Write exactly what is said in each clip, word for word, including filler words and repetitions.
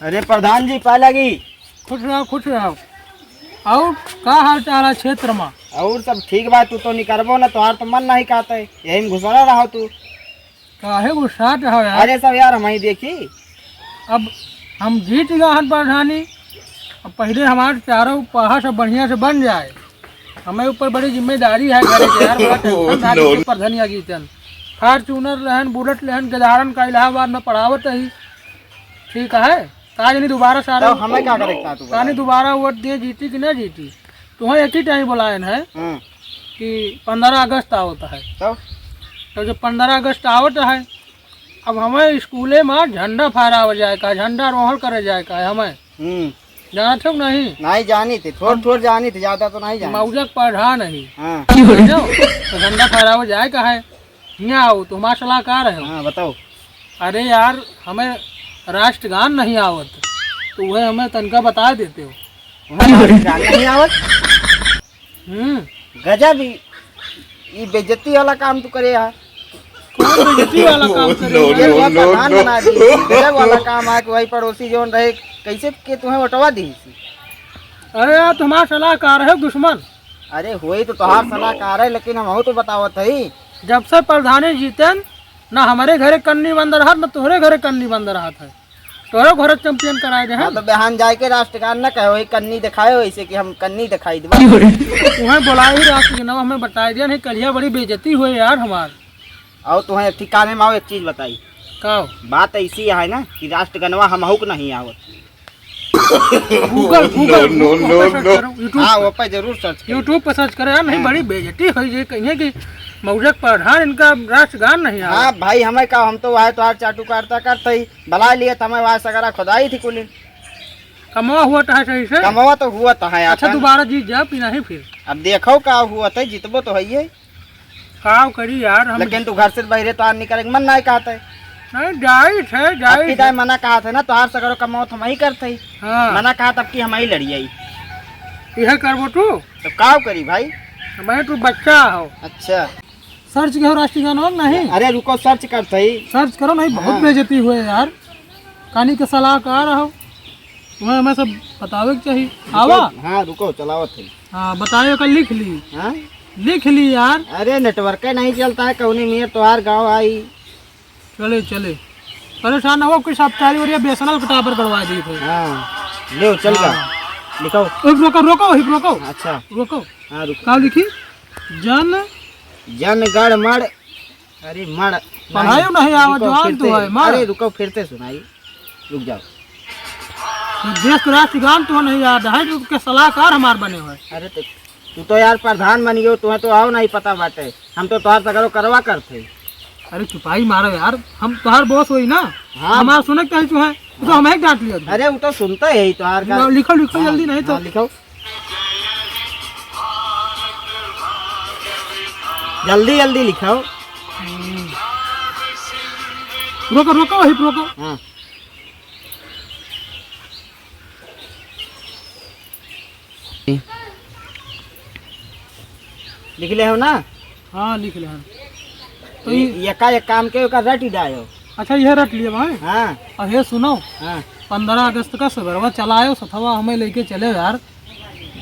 अरे प्रधान जी, पाय लागी। खुश रहो, खुश रहो। और का हाल चाल है क्षेत्र में? और सब ठीक बा, तू तो निकरबो ना, तोहार तो मन नहीं कहते, यही में घुसरा रहो तू। काहे गुस्सात हो यार? अरे सब यार, हम ही देखी। अब हम जीत गए हन प्रधानी, अब पहले हमारे चारों पाहा सब बढ़िया से बन जाए। हमें ऊपर बड़ी जिम्मेदारी है घरे के यार, बड़ा tension था। नो, जैसे नो। प्रधानिया जीतन, Fortuner लेहन, Bullet लेहन, गजारन का इलाहाबाद में पढ़ावत ही, ठीक है। का जानी दोबारा सारा तब हमें का करे के था तू तानी बताए? दोबारा वोट दिए, जीती कि ना जीती? तुम्हें एक ही टाइम बुलायन है हाँ। कि पन्द्रह अगस्त आवत है। तब? तो जब पन्द्रह अगस्त आवत है, अब हमें स्कूले में झंडा फहरावे जाए का, झंडा रोहण करे जाए का है हमें। हम्म। जानत हो कि नहीं? नहीं जानी थी, थोड़ थोड़ जानी थी, ज्यादा तो नहीं जानी। मौजक पढ़ा नहीं। हाँ। समझो? तो झंडा फहरावे जाए का है। हियाँ आओ, तुम्हारा सलाहकार है। हाँ, बताओ। अरे यार, हमें राष्ट्रगान नहीं आवत, तो वह हमें तनका बता देते हो। तुम्हें राष्ट्रगान नहीं आवत? हम्म। गजब ही, ई बेइज्जती वाला काम तू करे है। कौन बेइज्जती वाला काम करे? ये नो, हुआ नो, प्रधान नो। बना दी, गजब वाला काम है कि वही पड़ोसी जौन रहे, कैसे के तुम्हें वोटवा दी? अरे यार, तुम्हारा सलाहकार है दुश्मन। अरे होई तो तोहार सलाहकार है, लेकिन हम तो बतावत हई। जब से प्रधानी जीतन, ना हमारे घरे कन्नी बंद रहत, ना तोहरे घरे कन्नी बंद रहत है। तोहरे घरे चैंपियन कराए दे हाँ, हैं। तो बिहान जाए के राष्ट्रगान न कहे, वही कन्नी दिखाए, वैसे कि हम कन्नी दिखाई देबा। तुम्हें बुलाए ही राष्ट्रगनवा हमें बताए दिया नहीं, कलिया बड़ी बेइज्जती हुई यार हमार। और तुम्हें एक ठिकाने में आओ, एक चीज बताई। का? बात ऐसी है ना कि राष्ट्रगनवा हमहू के नहीं आवत। Google, Google, no, no, Google no, पे search नो। करो, YouTube हाँ, पे। वो पे जरूर search करो। YouTube पे search करे यार, नहीं, हाँ। बड़ी बेइज्जती होई जे कहिए कि मौजक प्रधान इनका राष्ट्रगान नहीं आवे। हाँ भाई, हमें का, हम तो वह तोहार चाटुकारिता करते ही बला लिए, तो हमें वह सगरा खुदाई थी कुलिन। कमवा हुआ तो है सही से? कमवा तो हुआ तो है अच्छा, आपन। दोबारा जीत जा, पी नहीं फिर। अब देखो का हुआ तो, जीतबो तो है ही। का करी यार हम? लेकिन तू घर से बहरे तोहार निकले के मन नहीं कहते। नहीं, जाइत है, जाइत अबकी है। दाई मना कहत है ना, तोहार सगरो कमाओ तो हम ही करते ही। हाँ। मना कहत अबकी हम ही लड़िए। यह करबो तू? तो का करी भाई? मैं तू बच्चा हो। अच्छा। Search के हो राष्ट्रीय गान और नहीं? अरे रुको, search करते ही। Search करो नहीं, बहुत हाँ। बेइज्जती हुए यार। कानी के सलाहकार हो, तुम्हें हमें सब बतावे के चाहिए। रुको, आवा। हाँ, रुको, चलावत है। हाँ, बताए ओकर लिख ली। हाँ? लिख ली यार। अरे, network ही नहीं चलता है, कौनी मेर तोहार गाँव आई। चले, चले। परेशान ना हो, कुछ आप तारी ओरिया BSNL का tower गड़वा दी थे। हाँ, ले चल जा। हाँ। लिखाओ। एक रोको, रोको, एक रोको। अच्छा। रोको। हाँ, रुको। का लिखी? जन जन गण मण। अरे मण। पढ़ाई नहीं आवत, रुको, जवान फिर तो से, है, मण। अरे रुको, फिर से सुनाई। रुक जाओ। तो देश के राष्ट्रगान तो नहीं याद है, जो के सलाहकार हमार बने हुए। अरे तो तू तो यार प्रधान बन गयो, तुम्हें तो आओ नहीं पता बाटे। हम तो तोहार सगरो करवा करते। अरे चुपाई मारो यार, हम तोहार boss होई ना, हाँ। हमार सुने के चाही तुम्हें, तू तो हमें डांट लिया तू। अरे वो तो सुनता है ही तोहार का। लिखो, लिखो हाँ, जल्दी नहीं तो। हाँ, लिखो। जल्दी, जल्दी लिखाओ। हम्म। रोको, रोको, वही पे रोको। हाँ। लिख ले हो ना? हाँ, लिख ले हन। तो ये, ई ये का एक काम के ओका रट ही डायो। अच्छा, ये रट लिए भाई। हाँ। और ये सुनो, हाँ। पन्द्रह अगस्त का सवेरवा चला आयो, सथवा हमें लेके चले यार।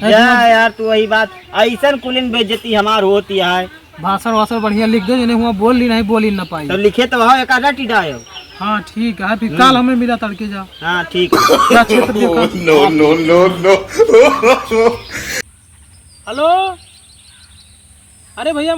या यार, तू वही बात, ऐसन कुलिन बेइज्जती हमार होती है। भाषण वाषण बढ़िया लिख दे, जिन्हें हुआ बोल ली नहीं, बोल ही ना पाई। तो लिखे तो हो, एक आधा टीडा आयो। हाँ, ठीक है, फिर हम्म। काल हमें मिला तड़के जा। हाँ, ठीक है। जा, क्षेत्र देखा। No, no, no, no। Hello, अरे भैया,